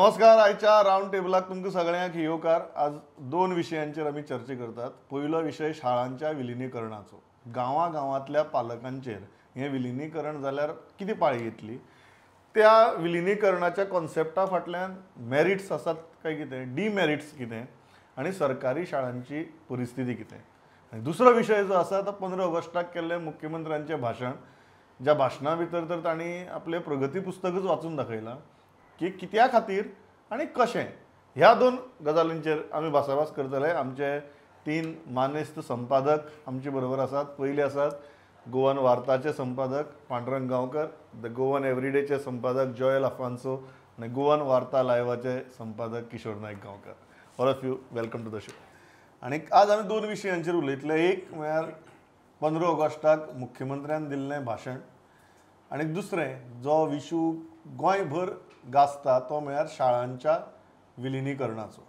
नमस्कार. आयच्या रावंड टेबलाक तुमकां सगळ्यांक येवकार. आज दोन विशयांचेर आमी चर्चा करतात. पयलो विशय शाळांच्या विलिनीकरणाचो. गांवा गांवांतल्या पालकांचेर हें विलिनीकरण जाल्यार कितें पाळी येतली, त्या विलिनीकरणाच्या कॉन्सेप्टा फाटल्यान मॅरिट्स आसात काय कितें, डिमॅरिट्स कितें आनी सरकारी शाळांची परिस्थिती कितें. आनी दुसरो विशय जो आसा तो 15 ऑगस्टाक केल्लें मुख्यमंत्र्यांचें भाशण, ज्या भाशणा भितर तर तांणी आपलें प्रगती पुस्तकच वाचून दाखयलां की कित्या खातीर आनी कशें. ह्या दोन गजालींचेर आमी भासाभास करतले. आमचे तीन मानेस्त संपादक आमचे बरोबर आसात. पयले आसात गोवन वार्ताचे संपादक पांडुरंग गांवकर, the Goan एवरीडेचे संपादक जॉयल अफान्सो आनी गोवन वार्ता लायव्हाचे संपादक Kishore Naik Gaonkar. All of you welcome to the show. आनी आज आमी दोन विशयांचेर उलयतले. एक म्हळ्यार 15 ऑगस्टाक मुख्यमंत्र्यान दिल्लें भाशण आनी दुसरें जो विशू गोंयभर गाजता तो म्हळ्यार शाळांच्या विलिनीकरणाचो.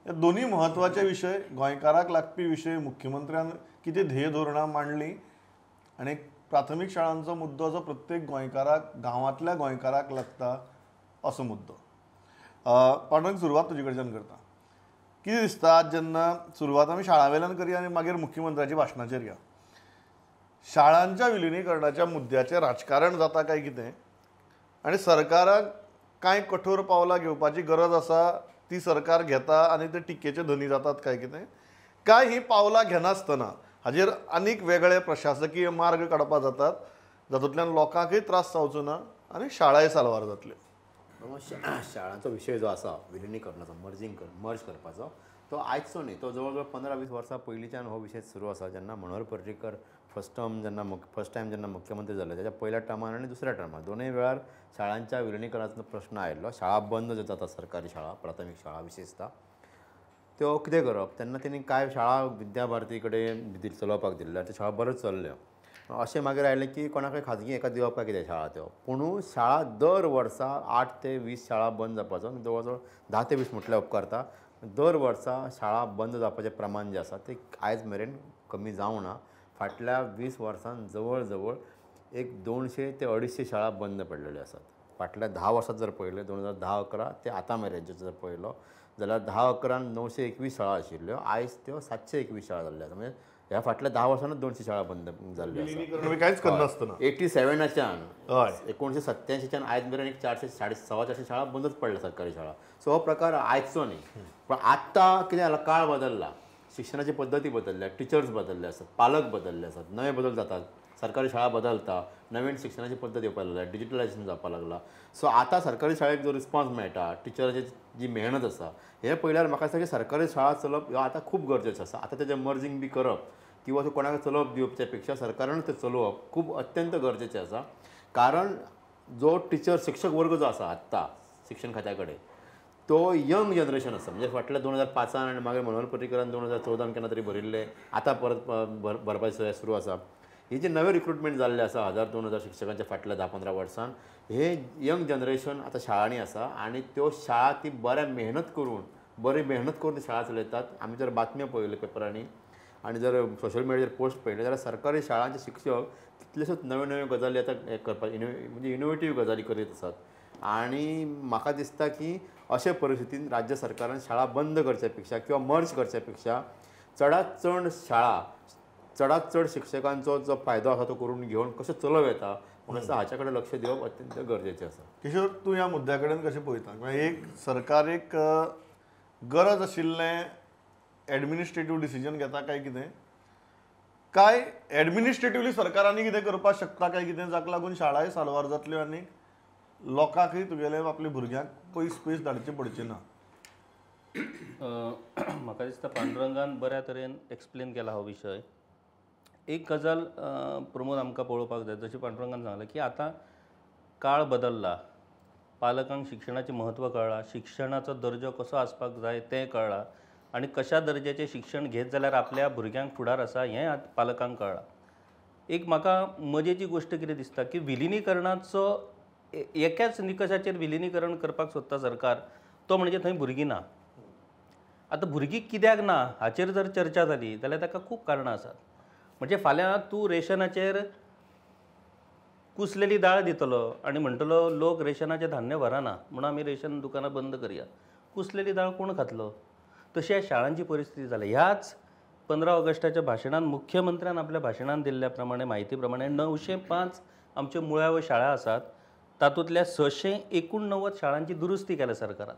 हे दोनूय म्हत्वाचे विशय, गोंयकाराक लागपी विशय. मुख्यमंत्र्यान कितें ध्येय धोरणां मांडलीं आनी प्राथमीक शाळांचो मुद्दो जो प्रत्येक गोंयकाराक, गांवांतल्या गोंयकाराक लागता असो मुद्दो. पांडुरंग, सुरवात तुजे कडच्यान करता. कितें दिसता आज जेन्ना सुरवात आमी शाळां वेल्यान करया आनी मागीर मुख्यमंत्र्याच्या भाशणाचेर या, शाळांच्या विलिनीकरणाच्या मुद्द्याचें राजकारण जाता काय कितें आनी सरकाराक कांय कठोर पावलां घेवपाची गरज आसा ती सरकार घेता आनी ते टिकेचे धनी जातात काय कितें, काय ही पावलां घेनासतना हाजेर आनीक वेगळे प्रशासकीय मार्ग काडपा जातात जातूंतल्यान लोकांकय त्रास जावचो ना आनी शाळाय साल्वार जातल्यो. शाळांचो विशय जो आसा विलिनीकरणाचो, मर्जींग मर्ज करपाचो, तो आयचो न्ही, तो जवळ जवळ 15-20 वर्सां पयलींच्यान हो विशय सुरू आसा. जेन्ना मनोहर पर्रीकर फर्स्ट टर्म जेन्ना फर्स्ट टायम जेन्ना मुख्यमंत्री जाले त्याच्या पयल्या टर्मान आनी दुसऱ्या टर्मान दोनूय वेळार शाळांच्या विलिनीकरणाचो प्रश्न आयिल्लो. शाळा बंद ज्यो जाता, सरकारी शाळा, प्राथमीक शाळा विशेषतः, त्यो कितें करप, तेन्ना तेणी कांय शाळा विद्याभारती कडेन चलोवपाक दिल्ल्यो, त्यो शाळा बऱ्यो चल्ल्यो. अशें मागीर आयलें की कोणाकय खाजगी एका दिवप काय कितें शाळा त्यो. पूण शाळा दर वर्सा 8 ते 20 शाळा बंद जावपाचो, जवळ जवळ 10 ते 20 म्हटल्यार उपकारता. दर वर्सा शाळा बंद जावपाचें प्रमाण जें आसा तें आयज मेरेन कमी जावंक ना. फाटल्या 20 वर्सांत जवळ जवळ एक 200 ते 250 शाळा बंद पडलेल्यो आसात. फाटल्या 10 वर्सांत जर पळयलें, 2010-11 ते आतां मेरेनचें जर पळयलो जाल्यार 10-11 921 शाळा आशिल्ल्यो, आयज त्यो 721 शाळा जाल्ल्यो आसा. म्हणजे ह्या फाटल्या 10 वर्सांत 200 शाळा बंद जाल्ल्यो आसा. कांयच करनासतना 87च्यान 1987च्यान आयज मेरेन एक 400 425 शाळा बंदच पडल्या सरकारी शाळा. सो हो प्रकार आयचो न्ही, पण आतां कितें जाला, काळ बदल्ला, शिक्षणाची पद्दती बदलल्या, टिचर्स बदलले आसात, पालक बदलले आसात, नवे बदल जातात, सरकारी शाळा बदलता, नवीन शिक्षणाची पद्दत येवपाक लागल्या, डिजिटलायझेशन जावपाक लागला. सो आतां सरकारी शाळेक जो रिस्पॉन्स मेळटा, टिचराची जी मेहनत आसा, हें पळयल्यार म्हाका दिसता की सरकारी शाळा चलप ह्यो आतां खूब गरजेचें आसा. आतां तेजें मर्जींग बी करप किंवा कोणाक चलोवप दिवच्या पेक्षा सरकारान तें चलोवप खूब अत्यंत गरजेचें आसा. कारण जो टिचर शिक्षक वर्ग जो आसा आत्तां शिक्षण खात्या कडेन तो यंग जनरेशन आसा. म्हणजे फाटल्या 2005 आनी मागीर मनोहर पर्रीकरान 2014 केन्ना तरी भरिल्ले, आतां परत भरपाची सुरू आसा. ही जे नवे रिक्रुटमेंट जाल्ले आसा 1000-2000 शिक्षकांच्या फाटल्या 10-15 वर्सान, हे यंग जनरेशन आतां शाळांनी आसा आनी त्यो शाळा ती बऱ्या मेहनत करून, बरी मेहनत करून ती शाळा चलयतात. आमी जर बातम्यो पळयल्यो पेपरांनी आनी जर सोशल मिडियाचेर पोस्ट पळयले जाल्यार सरकारी शाळांचे शिक्षक कितलेशेच नव्यो नव्यो गजाली आतां हें करपाक, म्हणजे इनोवेटीव गजाली करीत आसात. आनी म्हाका दिसता की अशे परिस्थितीन राज्य सरकारान शाळा बंद करच्या पेक्षा किंवा मर्ज करच्या पेक्षा चडांत चड शाळा, चडांत चड शिक्षकांचो जो फायदो आसा तो करून घेवन कशें चलोवं येता म्हाका दिसता हाच्या कडेन लक्ष दिवप अत्यंत गरजेचें आसा. किशोर, तूं ह्या मुद्द्या कडेन कशें पळयता? एक सरकार एक गरज आशिल्लें एडमिनिस्ट्रेटीव डिसिजन घेता काय कितें, काय एडमिनिस्ट्रेटिवली सरकारांनी कितें करपाक शकता काय कितें जाका लागून शाळाय साल्वार जातल्यो आनी लोकांकय तुगेले आपल्या भुरग्यांक पयस पयस धाडचें पडचें ना? म्हाका दिसता पांडुरंगान बऱ्या तरेन एक्सप्लेन केला हो विशय. एक गजाल प्रमोद आमकां पळोवपाक जाय, जशें पांडुरंगान सांगलें की आतां काळ बदल्ला, पालकांक शिक्षणाचें म्हत्व कळ्ळां, शिक्षणाचो दर्जो कसो आसपाक जाय तें कळ्ळां आनी कशा दर्ज्याचें शिक्षण घेत जाल्यार आपल्या भुरग्यांक फुडार आसा हें पालकांक कळ्ळां. एक म्हाका मजेची गोश्ट कितें दिसता की विलिनीकरणाचो एकाच निकशाचेर विलिनीकरण करपाक सोदता सरकार, तो म्हणजे थंय भुरगीं ना. आतां भुरगीं कित्याक ना हाचेर जर चर्चा जाली जाल्यार ताका खूब कारणां आसात. म्हणजे फाल्यां तूं रेशनाचेर कुसलेली दाळ दितलो आनी म्हणटलो लोक रेशनाचें धान्य व्हरना म्हणून आमी रेशन दुकानां बंद करया. कुसलेली दाळ कोण खातलो? तशी ह्या शाळांची परिस्थिती जाल्या. ह्याच 15 ऑगस्टाच्या भाशणान मुख्यमंत्र्यान आपल्या भाशणान दिल्ल्या प्रमाणे म्हायती प्रमाणे 905 आमच्यो मुळाव्यो शाळा आसात, तातूंतल्या 689 शाळांची दुरुस्ती केल्या सरकारान.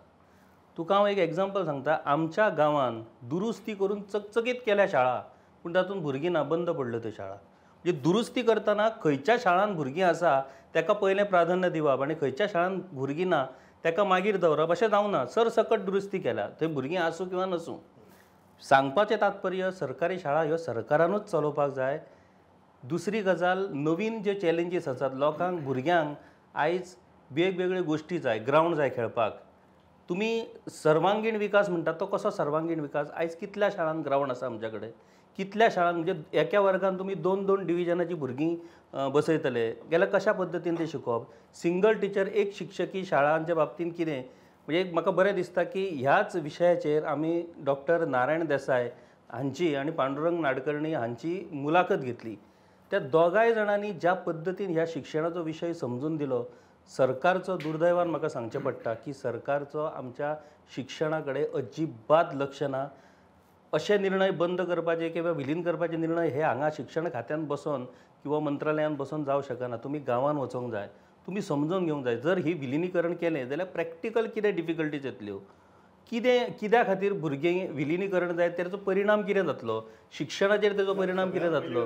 तुका हांव एक एग्जाम्पल सांगता, आमच्या गांवान दुरुस्ती करून चकचकीत केल्या शाळा, पूण तातूंत भुरगीं ना, बंद पडल्यो त्यो शाळा. म्हणजे दुरुस्ती करतना खंयच्या शाळान भुरगीं आसा ताका पयलें प्राधान्य दिवप आनी खंयच्या शाळान भुरगीं ना ताका मागीर दवरप अशें जावना. सरसकट दुरुस्ती केल्या, थंय भुरगीं आसूं किंवा नासूं. सांगपाचें तात्पर्य सरकारी शाळा ह्यो सरकारानूच चलोवपाक जाय. दुसरी गजाल, नवीन जे चॅलेंजीस आसात लोकांक, भुरग्यांक आयज वेगवेगळ्यो गोश्टी जाय, ग्रावंड जाय खेळपाक. तुमी सर्वांगीण विकास म्हणटात तो कसो सर्वांगीण विकास? आयज कितल्या शाळांक ग्रावंड आसा आमच्या कडेन? कितल्या शाळांक म्हणजे एका वर्गान तुमी 2-2 डिविजनाची भुरगीं बसयतले गेल्यार कशा पद्दतीन तें शिकोवप? सिंगल टिचर एक शिक्षकी शाळांच्या बाबतींत कितें म्हणजे एक म्हाका बरें दिसता की ह्याच विशयाचेर आमी डॉक्टर नारायण देसाय हांची आनी पांडुरंग नाडकर्णी हांची मुलाखत घेतली. त्या दोगांय जाणांनी ज्या पद्दतीन ह्या शिक्षणाचो विशय समजून दिलो, सरकारचो दुर्दैवान म्हाका सांगचें पडटा की सरकारचो आमच्या शिक्षणा कडेन अजिबात लक्ष ना. अशे निर्णय बंद करपाचे किंवा विलीन करपाचे निर्णय हे हांगा शिक्षण खात्यान बसोन किंवा मंत्रालयान बसोन जावं शकना. तुमी गांवान वचोंक जाय, तुमी समजून घेवंक जाय. जर ही विलिनीकरण केलें जाल्यार प्रॅक्टिकल कितें डिफिकल्टीज येतल्यो, कितें कित्या खातीर भुरगीं विलिनीकरण जाय, तेचो परिणाम कितें जातलो, शिक्षणाचेर तेचो परिणाम कितें जातलो.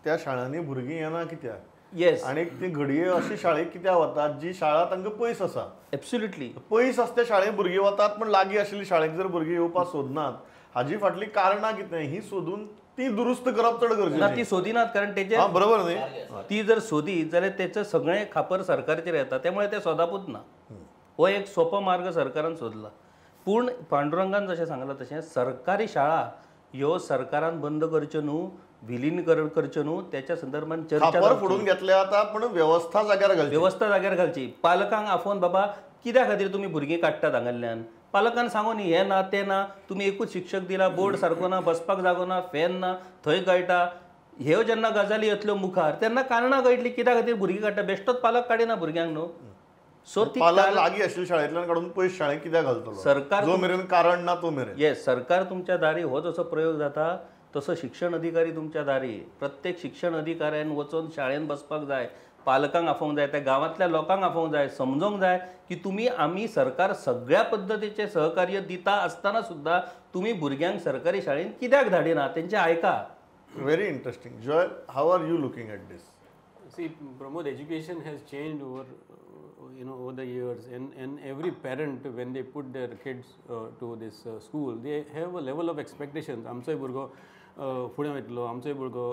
त्या शाळांनी भुरगीं येना कित्याक? येस, आनी ती घडये अशी शाळेक कित्याक वतात जी शाळा तांकां पयस आसा. एब्सोल्युटली पयस आसा त्या शाळेक भुरगीं वतात, पण लागीं आशिल्ली शाळेक जर भुरगीं येवपाक सोदनात हाजी फाटली कारणां कितें ही सोदून ती दुरुस्त करप चड गरजेचें. ती सोदिनात कारण तेजे बरोबर न्ही, ती जर सोदीत जाल्यार तेचें सगळें खापर सरकारचेर येता, त्यामुळे ते सोदापूच ना. हो एक सोपो मार्ग सरकारान सोदला. पूण पांडुरंगान जशें सांगलां तशें सरकारी शाळा ह्यो सरकारान बंद करच्यो न्हू, विलीनीकरण करच्यो न्हू, त्याच्या संदर्भात चर्चा फुडून घेतल्या आता, पण व्यवस्था जाग्यार घालची, व्यवस्था जाग्यार घालची. पालकांक आफोवन बाबा कित्या खातीर तुमी भुरगीं काडटात हांगासरल्यान, पालकान सांगू न्ही हें ना तें ना, तुमी एकूच शिक्षक दिला, बोर्ड सारको ना, बसपाक जागो ना, फॅन ना, थंय कळटा. ह्यो जेन्ना गजाली येतल्यो मुखार तेन्ना कारणां कळटलीं कित्या खातीर भुरगीं काडटा. बेश्टोच पालक काडिना भुरग्यांक न्हू. सो ती पालक लागीं आशिल्ल्या शाळेंतल्यान काडून पयस शाळेंत कित्याक घालतलो सरकार, जो मेरेन कारण ना तो मेरेन. येस, सरकार तुमच्या दारी हो जसो प्रयोग जाता तसो शिक्षण अधिकारी तुमच्या दारी. प्रत्येक शिक्षण अधिकाऱ्यान वचून शाळेंत बसपाक जाय, पालकांक आफोवंक जाय, त्या गांवांतल्या लोकांक आफोवंक जाय, समजोंक जाय की तुमी आमी सरकार सगळ्या पद्दतीचें सहकार्य दिता आसतना सुद्दां तुमी भुरग्यांक सरकारी शाळेंत कित्याक धाडिना तेंचें आयका. Very interesting. Joel, how are you looking at this? See Pramod, education has changed over over the years, and every parent when they put their kids to this school, they have a level of expectations. आमचोय भुरगो फुडें वयतलो, आमचोय भुरगो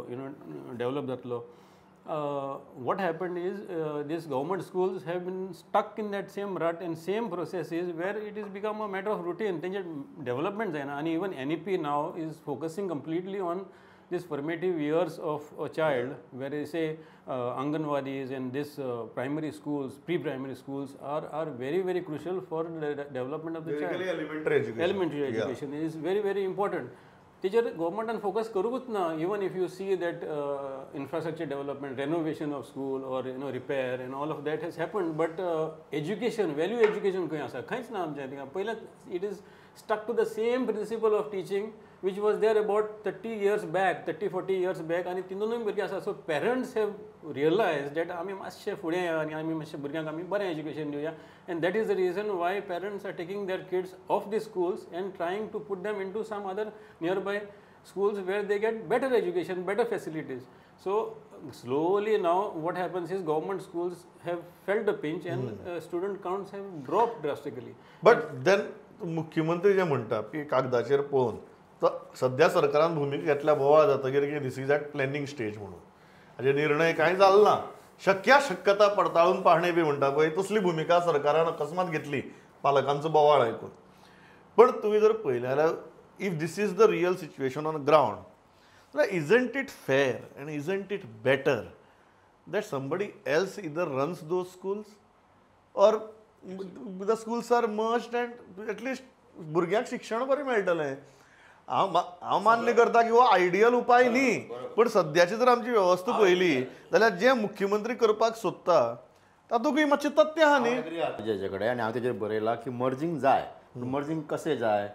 develop जातलो. What happened is these government schools have been stuck in that same rut and same processes where it is become a matter of routine. तेंचे development जायना. आनी even NEP now is focusing completely on this formative years of a child, where they say Anganwadis and this primary schools, pre-primary schools are very, very crucial for the development of the child. Elementary education. Elementary education is very, very important. तेचेर गव्हर्मेंटान focus करूंकूच ना. Even if you see that infrastructure development, renovation of school or repair and all of that has happened, but education, value education खंय आसा? खंयच ना आमच्या थिंगा. पयलें it is stuck to the same principle of teaching which was there about 30 years back, 30-40 years back, आनी तितूनूय भुरगीं आसा. So parents have realise that आमी मातशे फुडें या आनी आमी मातशे भुरग्यांक आमी बरें एज्युकेशन दिवया, and that is the reason why parents are taking their kids off the schools and trying to put them into some other nearby schools where they get better education, better facilities. So slowly now what happens is government schools have felt the pinch and student counts have dropped drastically. But then मुख्यमंत्री जे म्हणटा की कागदाचेर पळोवन तर सध्या सरकारान भुमिका घेतल्या बोवाळ जातकीर की this is at planning stage म्हणून हाजे निर्णय कांय जालो ना. शक्य शक्यता पडताळून पाहणे बी म्हणटा पळय तसली भुमिका सरकारान अकस्मात घेतली पालकांचो बोवाळ आयकून. पण तुमी जर पळयलें जाल्यार if this is the real situation on ground जाल्यार isn't it fair and isn't it better that somebody else either runs those schools or the schools are merged and at least भुरग्यांक शिक्षण बरें मेळटलें. हांव मान्य करता की हो आयडियल उपाय न्ही, पण सद्याची जर आमची वेवस्था पळयली जाल्यार जे मुख्यमंत्री करपाक सोदता तातूंतय मातशें तथ्य आहा न्ही तेजे कडेन. आनी हांव तेजेर बरयलां की मर्जींग जाय, मर्जींग कशें जाय,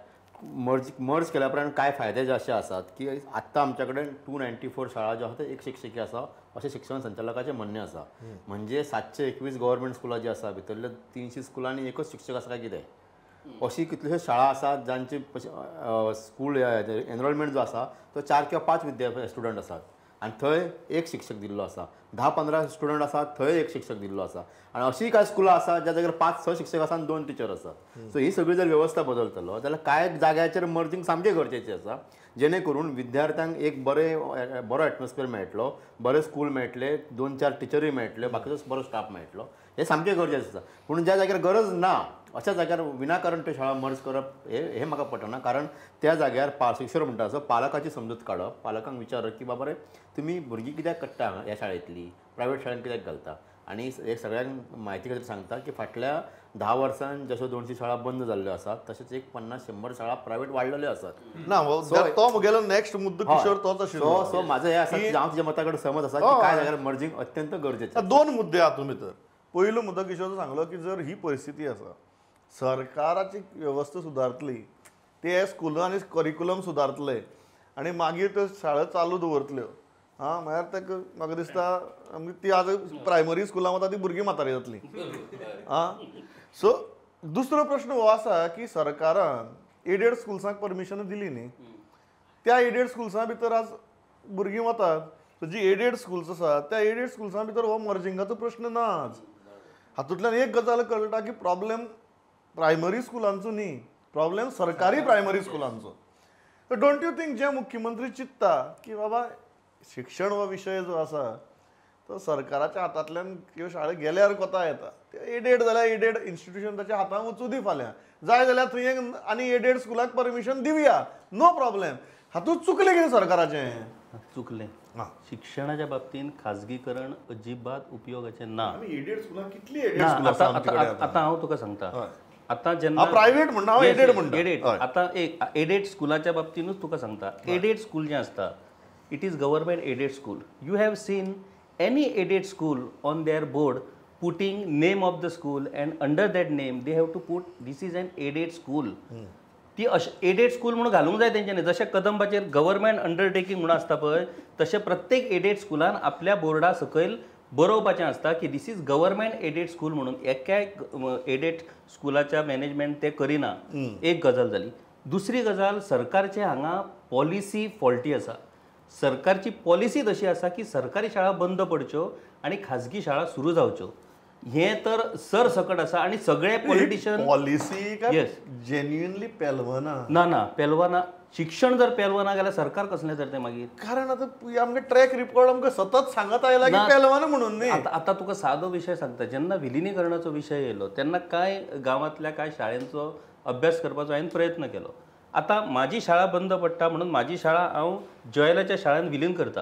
मर्ज केल्या उपरांत कांय फायदे जे अशे आसात की आत्तां आमच्या कडेन 294 शाळा ज्यो आसा ते एक शिक्षकी आसा अशें शिक्षण संचालकाचें म्हणणें आसा. म्हणजे 721 गव्हर्मेंट स्कुलां जी आसा भितरल्या 300 स्कुलांनी एकच शिक्षक आसा काय कितें, अशी कितल्योश्यो शाळा आसात जांचे स्कूल एनरोलमेंट जो आसा तो 4 किंवा 5 विद्यार्थी स्टुडंट आसात आनी थंय एक शिक्षक दिल्लो आसा, 10-15 स्टुडंट आसात थंय एक शिक्षक दिल्लो आसा, आनी अशीं कांय स्कुलां आसात ज्या जाग्यार 5-6 शिक्षक आसा आनी 2 टिचर आसात. सो ही सगळी जर वेवस्था बदलतलो जाल्यार कांय जाग्याचेर मर्जींग सामकें गरजेचें आसा, जेणे करून विद्यार्थ्यांक एक बरें बरो एटमॉस्फियर मेळटलो, बरें स्कूल मेळटलें, 2-4 टिचरूय मेळटल्यो, बाकीचो बरो स्टाफ मेळटलो, हें सामकें गरजेचें आसा. पूण ज्या जाग्यार गरज ना अशा जाग्यार विनाकारण त्यो शाळा मर्ज करप हें म्हाका पटना, कारण त्या जाग्यार शिक्षक म्हणटा असो पालकाची समजूत काडप, पालकांक विचारप की बाबा रे तुमी भुरगीं कित्याक काडटा ह्या शाळेंतली, प्रायवेट शाळेंत कित्याक घालता. आनी एक सगळ्यांक म्हायती खातीर सांगता की फाटल्या 10 वर्सांत जश्यो 200 शाळा बंद जाल्ल्यो आसात तशेंच एक 50-100 शाळा प्रायवेट वाडलेल्यो आसात. ना तो म्हगेलो नेक्स्ट मुद्दो किशोर तोच आशिल्लो. सो म्हाजें हें आसा की हांव तुज्या मता कडेन सहमत आसा की कांय जाग्यार मर्जींग अत्यंत गरजेचें. दोन मुद्दे हातूंत भितर. पयलो मुद्दो किशोर सांगलो की जर ही परिस्थिती आसा सरकाराची वेवस्था सुदारतली, ते स्कुलां आनी करिकुलम सुदारतले आनी मागीर त्यो शाळा चालू दवरतल्यो. आं म्हळ्यार ताका म्हाका दिसता आमी ती आतां प्रायमरी स्कुलां वता ती भुरगीं म्हातारी जातली. आं सो दुसरो प्रश्न हो आसा की सरकारान एडेड स्कुल्सांक परमिशन दिली न्ही, त्या एडेड स्कुल्सां भितर आज भुरगीं वतात. सो जी एडेड स्कुल्स आसा त्या एडेड स्कुल्सां भितर हो मर्जिंगाचो प्रश्न ना आज. हातूंतल्यान एक गजाल कळटा की प्रॉब्लेम प्रायमरी स्कुलांचो न्ही, प्रॉब्लेम सरकारी प्रायमरी स्कुलांचो. Don't you think जे मुख्यमंत्री चिंत्ता की बाबा शिक्षण हो विशय जो आसा तो सरकाराच्या हातांतल्यान ह्यो शाळा गेल्यार कोता येता, एडेड जाल्यार एडेड इन्स्टिट्यूशन ताच्या हातांत वचूं दी, फाल्यां जाय जाल्यार थंय एक आनी एडेड स्कुलाक परमिशन दिवया, नो प्रॉब्लेम. हातूंत चुकलें कितें सरकाराचें? चुकलें. शिक्षणाच्या बाबतींत खाजगीकरण अजिबात उपयोगाचें ना. एडेड स्कुलां कितली एडेड स्कुलां आतां हांव तुका सांगता, आतां जेन्ना प्रायवेट म्हणटा हांव एडेड म्हणटा, एडेड आतां एक एडेड स्कुलाच्या बाबतीनूच तुका सांगता, एडेड स्कूल जें आसता it is government aided school. You have seen any aided school on their board putting name of the school and under that name they have to put this is an aided school. ती अशें aided school म्हणून घालूंक जाय तेंच्यांनी. जशें कदंबाचेर government undertaking म्हणून आसता पळय, तशें प्रत्येक एडेड स्कुलान आपल्या बोर्डा सकयल बरोवपाचें आसता की this is government aided school म्हणून. एकाय एडेड स्कुलाच्या मॅनेजमेंट ते करिना. एक गजाल जाली. दुसरी गजाल, सरकारचे हांगा पॉलिसी फॉल्टी आसा. सरकारची पॉलिसी तशी आसा की सरकारी शाळा बंद पडच्यो आनी खाजगी शाळा सुरू जावच्यो, हें तर सरसकट आसा. आनी सगळे पॉलिटिशियन पॉलिसी येस जेन्युइनली पेलवना. ना ना पेलवना. शिक्षण जर पेलवना जाल्यार सरकार कसलें तर तें मागीर? कारण आतां आमकां ट्रॅक रिकॉर्ड आमकां सतत सांगत आयला की पेलवना म्हणून न्ही. आतां तुका सादो विशय सांगता, जेन्ना विलिनीकरणाचो विशय येयलो तेन्ना कांय गांवांतल्या कांय शाळेंचो अभ्यास करपाचो हांवें प्रयत्न केलो. आतां म्हाजी शाळा बंद पडटा म्हणून म्हाजी शाळा हांव जॉयलाच्या शाळेंत विलीन करता,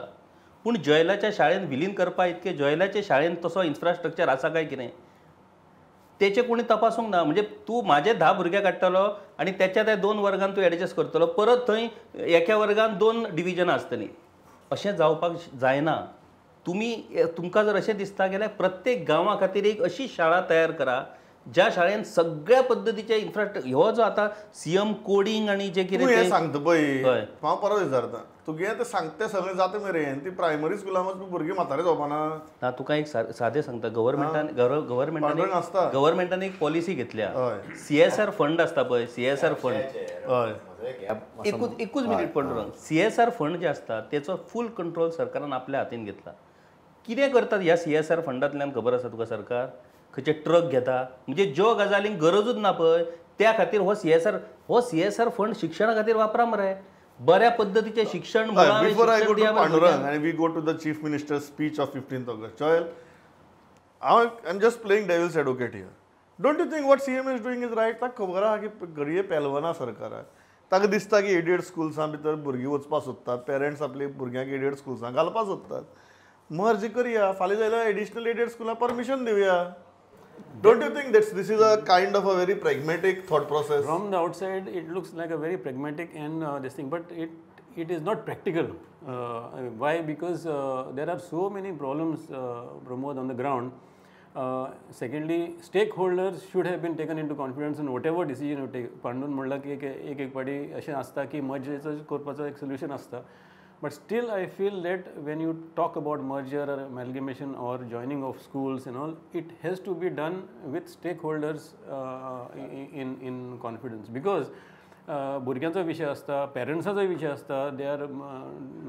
पूण जॉयलाच्या शाळेंत विलीन करपा इतकें जॉयलाच्या शाळेंत तसो इन्फ्रास्ट्रक्चर आसा काय कितें तेचें कोणी तपासूंक ना. म्हणजे तूं म्हाजे 10 भुरगे काडटलो आनी तेच्या त्या 2 वर्गान तूं एडजस्ट करतलो, परत थंय एका वर्गान 2 डिविजनां आसतलीं. अशें जावपाक जायना. तुमी तुमकां जर अशें दिसता जाल्यार प्रत्येक गांवा खातीर एक अशी शाळा तयार करा ज्या शाळेन सगळ्या पद्दतीचे इन्फ्रास्ट्रक्चर. हो जो आतां सीएम कोडींग आनी जें कितें हें सांगता पळय, हांव परत विचारता तुगे तें सांगता सगळें जाता मेरेन ती प्रायमरी स्कुलां वचपी भुरगीं म्हातारे जावपा ना. ना तुका एक सादें सांगता, गव्हर्मेंटान गव्हर्मेंटान एक पॉलिसी घेतल्या, सीएसआर फंड आसता पळय, सीएसआर फंड. हय एकूच मिनीट पंडुरंग, सीएसआर फंड जे आसता तेचो फूल कंट्रोल सरकारान आपल्या हातीन घेतला. कितें करतात ह्या सीएसआर फंडांतल्यान खबर आसा तुका? सरकार खंयचे ट्रक घेता, म्हणजे ज्यो गजालींक गरजूच ना पळय त्या खातीर हो सीएसआर, हो सीएसआर फंड शिक्षणा खातीर वापरा मरे, बऱ्या पद्दतीचें शिक्षण. Before I go to Pandurang and we go to the chief minister speech of 15th August, Joel, I am just playing devil's advocate here. Don't you think what CM is doing is right? ताका खबर आहा की घडये पेलवना सरकाराक, ताका दिसता की added स्कुल्सां भितर भुरगीं वचपाक सोदतात, पेरंट्स आपली भुरग्यांक एडेड स्कुल्सां घालपाक सोदतात, मर्ज करया, फाल्यां जाल्यार एडिशनल एडेड स्कुलां परमिशन दिवया. Don't you think that this is a kind of a very pragmatic thought process? From the outside, it looks like a very pragmatic and this thing, but it it is not practical. Why? Because there are so many problems, Pramod, on the ground. Secondly, stakeholders should have been taken into confidence in whatever decision you take. पांडून म्हणलां की एक एक पाटी अशें आसता की मर्जेचो करपाचो एक सोल्युशन आसता, but still I feel that when you talk about merger or amalgamation or joining of schools and all, it has to be done with stakeholders in confidence, because भुरग्यांचो विशय आसता, पेरंट्साचो विशय आसता, they are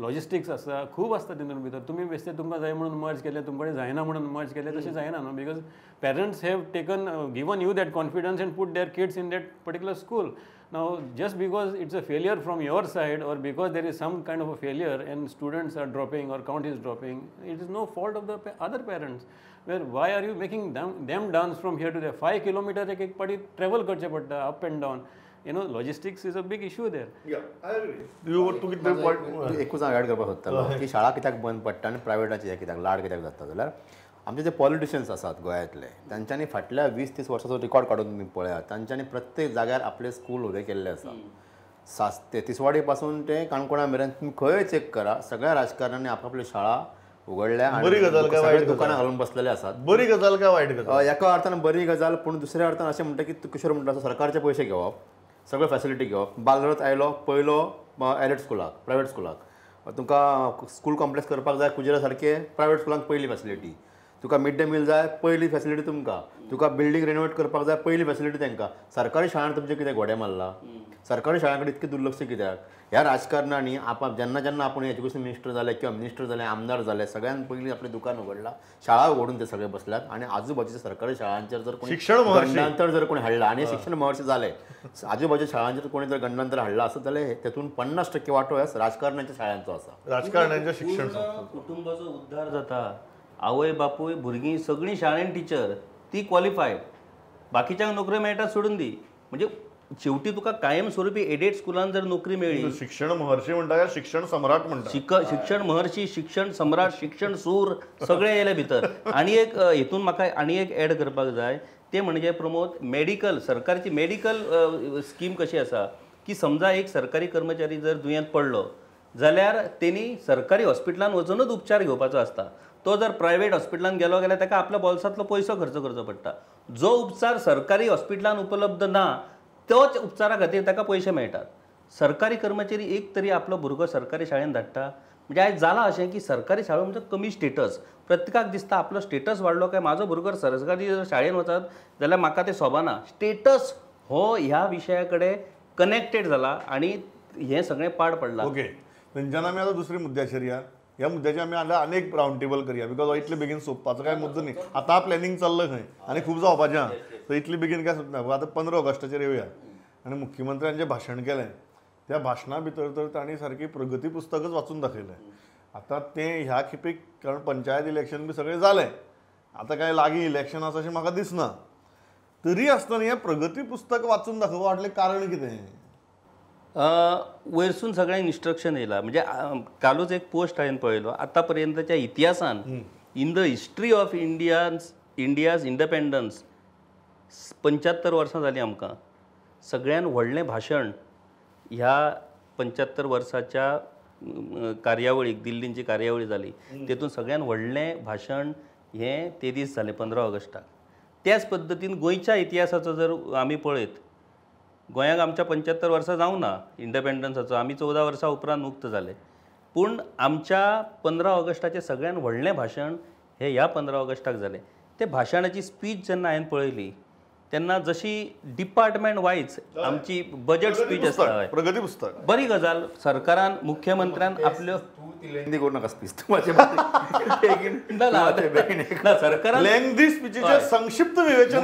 logistics आसता, खूब आसता तितून भितर. तुमी बेश्टे तुमकां जाय म्हणून मर्ज केलें, तुमकां कडेन जायना म्हणून मर्ज केलें, तशें जायना न्हू, because parents have taken given you that confidence and put their kids in that particular school. Now just because it's a failure from your side or because there is some kind of a failure and students are dropping or count is dropping, it is no fault of the other parents. Where why are you making them dance from here to there? 5 kilometre एक एक पाटी travel करचें पडटा, up and down. You know, logistics is a big issue there. Yeah, I agree. You were to get the point. एकूच हांव Adv करपाक सोदतालो की शाळा कित्याक बंद पडटा आनी प्रायवेटाचे हे कित्याक लाड कित्याक जाता जाल्यार आमचे जे पॉलिटिशियन्स आसात गोंयांतले तांच्यांनी फाटल्या 20-30 वर्साचो रिकॉर्ड काडून तुमी पळयात, तांच्यांनी प्रत्येक जाग्यार आपले स्कूल उबे केल्ले आसा. तेतीसवाडी पासून ते काणकोणा मेरेन तुमी खंय चॅक करा, सगळ्या राजकारण्यांनी आपापल्यो शाळा उगडल्या आनी दुकानां घालून बसलेले आसात. बरी गजाल काय वायट गजाल? एका अर्थान बरी गजाल, पूण दुसऱ्या अर्थान अशें म्हणटा की किशोर म्हणटा सरकारचे पयशे घेवप, सगळ्यो फॅसिलिटी घेवप. बालरथ आयलो पयलो एलिट स्कुलाक, प्रायवेट स्कुलाक. तुमकां स्कूल कॉम्प्लेक्स करपाक जाय कुजिरा सारके, प्रायवेट स्कुलांक पयली फॅसिलिटी. तुका मिड डे मील जाय, पयली फॅसिलिटी तुमकां. तुका बिल्डींग रेनोवेट करपाक जाय, पयली फॅसिलिटी तांकां. सरकारी शाळान तुमचें कितें घोडे मारला? सरकारी शाळां कडेन इतकें दुर्लक्ष कित्याक? ह्या राजकारणांनी आप जेन्ना जेन्ना आपूण एज्युकेशन मिनिस्टर जाले किंवा मिनिस्टर जाले, आमदार जाले, सगळ्यान पयलीं आपलें दुकान उगडलां, शाळा उगडून ते सगळे बसल्यात आनी आजूबाजूच्या सरकारी शाळांचेर जर कोणी गंडांतर जर कोणी हाडला आनी शिक्षण महर्षी जाले, आजूबाजूच्या शाळांचेर कोणी जर गंडांतर हाडला आसत जाल्यार तेतून 50% वांटो ह्या राजकारणाच्या शाळांचो आसा. राजकारणांच्या शिक्षण कुटुंबाचो उद्धार जाता. आवय बापूय भुरगीं सगळीं शाळेन टिचर, ती क्वॉलिफायड, बाकीच्यांक नोकऱ्यो मेळटा सोडून दी. म्हणजे शेवटी तुका कायमस्वरूपी एडेड स्कुलान जर नोकरी मेळ्ळी. शिक्षण महर्षी म्हणटा काय शिक्षण सम्राट म्हणटा? शिक्षण महर्षी, शिक्षण सम्राट, शिक्षण सूर सगळे येयले भितर. आनी एक हेतून म्हाका आनी एक एड करपाक जाय ते म्हणजे प्रमोद, मेडिकल सरकारची मेडिकल स्कीम कशी आसा की समजा एक सरकारी कर्मचारी जर दुयेंत पडलो जाल्यार तेणी सरकारी हॉस्पिटलान वचूनच उपचार घेवपाचो आसता. तो जर प्रायवेट हॉस्पिटलान गेलो जाल्यार ताका आपल्या बोल्सांतलो पयसो खर्च करचो पडटा. जो उपचार सरकारी हॉस्पिटलान उपलब्ध ना तोच उपचारा खातीर ताका पयशे मेळटात. सरकारी कर्मचारी एक तरी आपलो भुरगो सरकारी शाळेन धाडटा. म्हणजे आयज जालां अशें की सरकारी शाळो म्हणजे कमी स्टेटस, प्रत्येकाक दिसता आपलो स्टेटस वाडलो काय म्हाजो भुरगो सरकारी जर शाळेन वचत जाल्यार म्हाका तें सोबना. स्टेटस हो ह्या विशया कडेन कनेक्टेड जाला आनी हें सगळें पाड पडलां. ओके, थंयच्यान आमी आतां दुसऱ्या मुद्द्याचेर या. ह्या मुद्द्याचेर आमी आतां आनी एक रावंड टेबल करया, because इतले बेगीन सोंपपाचो काय मुद्दो न्ही. आतां प्लॅनिंग चल्लां खंय आनी खूब जावपाचें आहा, सो इतले बेगीन काय सोंपना. आतां 15 ऑगस्टाचेर येवया आनी मुख्यमंत्र्यान जें भाशण केलें त्या भाशणा भितर तर तांणी सारकी प्रगती पुस्तकच वाचून दाखयलें. आतां तें ह्या खेपेक, कारण पंचायत इलेक्शन बी सगळें जालें, आतां कांय लागीं इलेक्शन आसा अशें म्हाका दिसना, तरी आसतना हें प्रगती पुस्तक वाचून दाखोवपा फाटलें कारण कितें? वयरसून सगळ्यांक इन्स्ट्रक्शन येयलां. म्हणजे कालूच एक पोस्ट हांवें पळयलो, आतां पर्यंतच्या इतिहासान in the history of India's independence 75 वर्सां जालीं आमकां, सगळ्यान व्हडलें भाशण ह्या 75 वर्साच्या कार्यावळीक, दिल्लींची कार्यावळी जाली तेतून सगळ्यान व्हडलें भाशण हें ते दीस जालें 15 ऑगस्टाक. त्याच पद्दतीन गोंयच्या इतिहासाचो जर आमी पळयत, गोंयाक आमच्या 75 वर्सां जावंक ना इंडिपेंडन्साचो, आमी 14 वर्सां उपरांत मुक्त जाले, पूण आमच्या 15 ऑगस्टाचें सगळ्यान व्हडलें भाशण हें ह्या 15 ऑगस्टाक जालें. ते भाशणाची स्पीच जेन्ना हांवें पळयली तेन्ना जशी डिपार्टमेंट वायज आमची बजेट स्पीच आसता, प्रगती पुस्तक, बरी गजाल सरकारान मुख्यमंत्र्यान आपल्यो संक्षिप्त विवेचन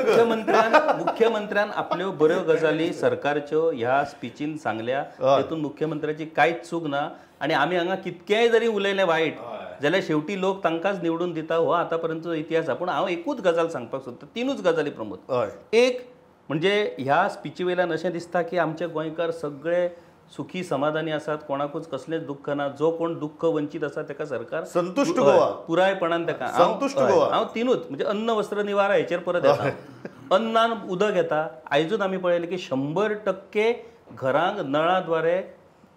मुख्यमंत्र्यान आपल्यो बऱ्यो गजाली सरकारच्यो ह्या स्पिचीन सांगल्या, तेतून मुख्यमंत्र्याची कांयच चूक ना. आनी आमी हांगा कितकेय जरी उलयले वायट जाल्यार शेवटी लोक तांकांच निवडून दिता, हो आतां पर्यंतचो इतिहास आसा. पूण हांव एकूच गजाल सांगपाक सोदता, तिनूच गजाली प्रमोद. एक म्हणजे ह्या स्पिची वयल्यान अशें दिसता की आमचे गोंयकार सगळे सुखी समाधानी आसात, कोणाकूच कसलेंच दुख्ख ना, जो कोण दुख्ख वंचीत आसा ताका सरकार संतुश्ट गोवा पुरायपणान ताका संतुश्ट गोवा. हांव तिनूच म्हणजे अन्न वस्त्र निवारा हेचेर परत येता. अन्नान उदक येता, आयजूच आमी पळयलें की 100% घरांक नळा द्वारे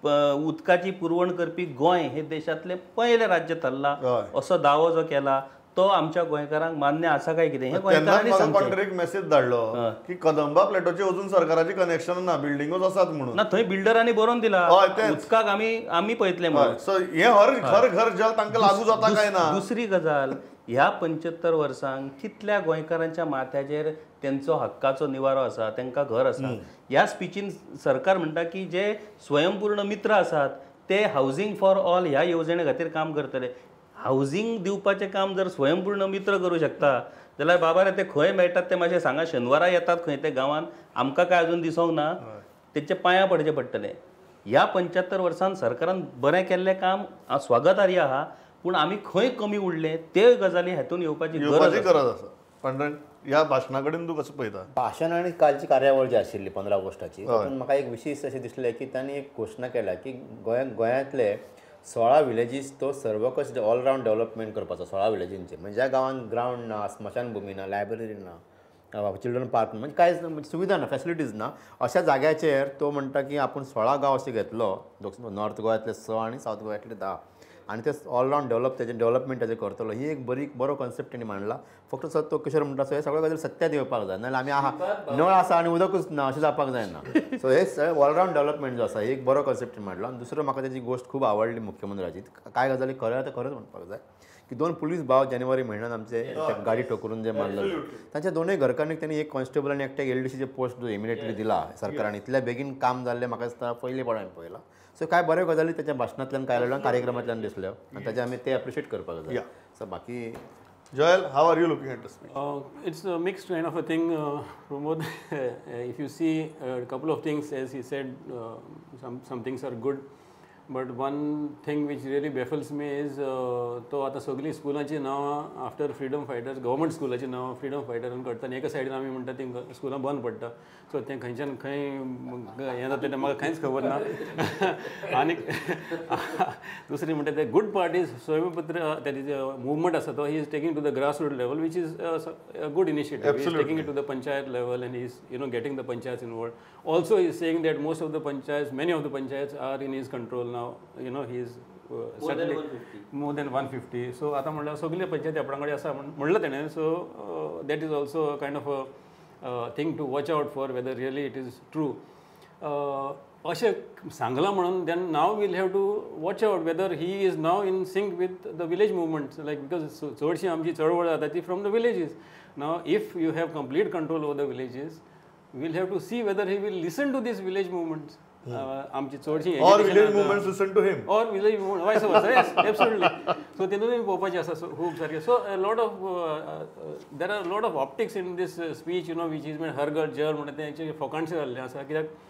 उदकाची पुरवण करपी गोंय हे देशांतलें पयलें राज्य थारलां असो दावो जो केला तो आमच्या गोंयकारांक मान्य आसा काय कितें हें गोंयकारांनी सांगचें. एक मेसेज धाडलो की कदंबा प्लेटोचे अजून सरकाराचे कनेक्शन ना, बिल्डिंगूच आसात म्हणून. ना, थंय बिल्डरांनी बरोवन दिला उदकाक आमी आमी पळयतले म्हणून. सो हें हर घर घर जल तांकां लागू जाता काय ना. दुसरी गजाल, ह्या 75 वर्सांक कितल्या गोंयकारांच्या माथ्याचेर तेंचो हक्काचो निवारो आसा, तांकां घर आसा. ह्या स्पिचीन सरकार म्हणटा की जे स्वयंपूर्ण मित्र आसात ते हावजींग फॉर ऑल ह्या येवजणे खातीर काम करतले. हावजींग दिवपाचें काम जर स्वयंपूर्ण मित्र करूं शकता जाल्यार बाबा रे ते खंय मेळटात ते मातशें सांगा. शेनवारा येतात खंय ते गांवांत, आमकां काय अजून दिसोंक ना, तेंच्या पांयां पडचें पडटलें. ह्या 75 वर्सांत सरकारान बरें केल्लें काम स्वागतार्य आहा, पूण आमी खंय कमी उरले ते गजाली हातून येवपाची गरज आसा. पांडुरंग, ह्या भाशणा कडेन तूं कसो पळयता? भाशण आनी कालची कार्यावळ जी आशिल्ली 15 ऑगस्टाची, तातूंत म्हाका एक विशेश अशें दिसलें की तांणी एक घोशणा केल्या की गोंयांतले 16 विलेजीस तो सर्वकश ऑलरावंड डेव्हलपमेंट करपाचो. 16 विलेजींचे म्हणजे ज्या गांवांत ग्रावंड ना, स्मशानभूमी ना, लायब्ररी ना, चिल्ड्रन पार्क ना, म्हणजे कांयच सुविधा ना, फॅसिलिटीज ना, अशा जाग्याचेर तो म्हणटा की आपूण 16 गांव अशें घेतलो, नॉर्थ गोव्यांतले 6 आनी सावथ गोव्यांतले 10, आनी ते ऑलरावंड डेव्हलप तेजें डेव्हलपमेंट ताजें करतलो. ही एक बरो कॉन्सेप्ट तेणी मांडला. फक्त सर तो किशोर म्हणटा सो हे सगळ्यो गजाली सत्यात येवपाक जाय, नाजाल्यार आमी आहा नळ आसा आनी उदकूच ना अशें जावपाक जायना. सो हे सगळें ऑलरावंड डेव्हलपमेंट जो आसा एक बरो कॉन्सेप्ट मांडलो. आनी दुसरो म्हाका तेजी गोश्ट खूब आवडली मुख्यमंत्र्याची, कांय गजाली खऱ्यो आतां खरेंच म्हणपाक जाय की 2 पुलीस भाव जानेवारी म्हयन्यान आमचे गाडी ठोकरून जे मारले तांच्या दोनूय घरकान्नीक त्यांनी एक कॉन्स्टेबल आनी एकट्याक LDCचे पोस्ट जो इमिडिएटली दिला सरकारान. इतल्या बेगीन काम जाल्लें म्हाका दिसता पयलीं पळोवन पळयलां. सो काय बऱ्यो गजाली त्याच्या भाशणांतल्यान काय कार्यक्रमांतल्यान दिसल्यो आनी ताचें आमी ते एप्रिशिएट करपाक जाय. सो बाकी Joel, how are you looking at the speech? It's a mixed kind of a thing, Pramod. If you see a couple of things, as he said, some things are good, but one thing which really baffles me is तो आता सगळी स्कुलांची नांवां after freedom fighters, government स्कुलाची नांवां freedom फायटरान करता आनी एका सायडीन आमी म्हणटा ती स्कुलां बंद पडटा. सो तें खंयच्यान खंय हें जातलें तें म्हाका कांयच खबर ना. आनी दुसरी म्हणटा ते गुड पार्ट is स्वयंपुत्र तेजे मुवमेंट आसा तो he is taking to the grass root level, which is a good initiative. He is taking it to the panchayat level and he is getting the panchayats involved. Also he is saying that most of the panchayats, many of the panchayats are in his control now. He is certainly more than 150. So आतां म्हणल्यार सगळे पंचायती आपणा कडेन आसा म्हणलें तेणें. So that is also kind of a thing to watch out for, whether really it is true. अशें सांगलां म्हणून then now we'll have to watch out whether he is now in sync with the village movements, like because चडशी आमची चळवळ जाता ती from the villages. Now if you have complete control over the villages, we'll have to see whether he will listen to these village movements. आमची चडशी or village movements listen to him or village movement vice versa. Yes, absolutely. So तेतूनय पळोवपाचें आसा खूब सारकें. So a lot of there are lot of optics in this speech, which is mean हर घर जल म्हणटा तें एक्चुअली फोकाणशें जाल्लें आसा. कित्याक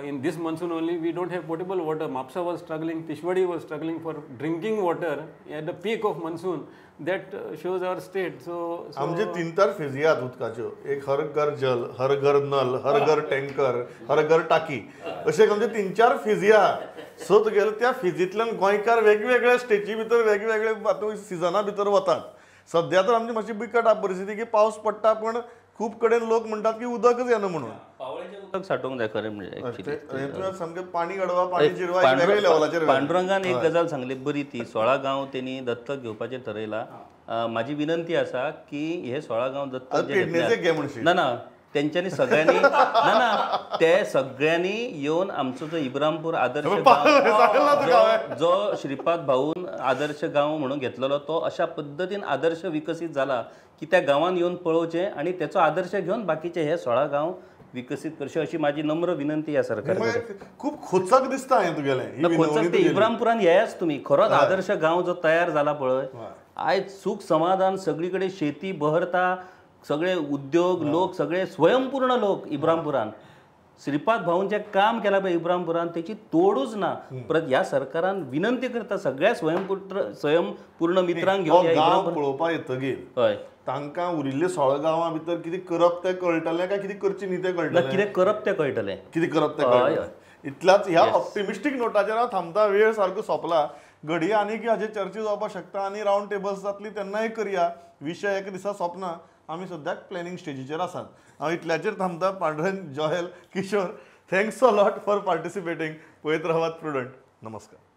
in this monsoon only we don't have potable water. Mapsa was struggling, Tishwadi was struggling for drinking water at the peak of monsoon. That shows our state. So आमचे 3-4 फेजी आहात उदकाच्यो, एक हर घर जल, हर घर नल, हर घर टँकर, हर घर टाकी, अशे आमचे 3-4 फेजी आहात. सो तुगेले त्या फेजींतल्यान गोंयकार वेगवेगळ्या स्टेजी भितर वेगवेगळे सिजना भितर वतात. सद्या तर आमची मातशी बिकट परिस्थिती की पावस पडटा पण खूब कडेन लोक म्हणटात की उदकच येना म्हणून. पावळेचें उदक साठोवंक जाय खरें म्हणजे सामकें पाणी गडवा पाणी जिरवा वेगळे लेवलाचेर. पांडुरंगान एक गजाल सांगली बरी, ती 16 गांव तेणी दत्तक घेवपाचें थरयला. म्हाजी विनंती आसा की हे 16 गांव दत्तक घेतले ना ना तेंच्यांनी सगळ्यांनी ना ना ते सगळ्यांनी येवन आमचो जो इब्रामपूर आदर्श गांव जो श्रीपाद भाऊन आदर्श गांव म्हणून घेतलेलो तो अशा पद्दतीन आदर्श विकसीत जाला की त्या गांवान येवन पळोवचें आनी तेचो आदर्श घेवन बाकीचे हे 16 गांव विकसीत करचे अशी माझी नम्र विनंती ह्या सरकार. खूब खोचक दिसता हें तुगेलें. खोचक ते इब्रामपुरान येयाच तुमी, खरोच आदर्श गांव जो तयार जाला पळय, आयज सूख समाधान सगळी कडेन, शेती बहरता, सगळे उद्योग लोक सगळे स्वयंपूर्ण लोक इब्रामपुरान. श्रीपाद भाऊन जे काम केलां पळय इब्रामपुरान तेची तोडूच ना. परत ह्या सरकारान विनंती करता सगळ्या स्वयंपूर्ण मित्रांक घेवन गांव पळोवपाक येतगीर हय तांकां उरिल्ले 16 गांवां भितर कितें करप तें कळटलें काय कितें करचें न्ही तें कळटलें? कितें करप तें कळटलें, कितें करप तें कळटलें. इतल्याच ह्या ऑप्टिमिस्टीक नोटाचेर हांव थांबता. वेळ सारको सोंपला. घडये आनीक हाजेर चर्चा जावपाक शकता आनी रावंड टेबल्स जातली तेन्नाय करया. विशय एका दिसा सोंपना. आमी सद्याक प्लॅनिंग स्टेजीचेर आसात. हांव इतल्याचेर थांबता. Pandurang, Joel, Kishore, Thanks a lot for participating. पळयत रावात प्रुडंट. नमस्कार.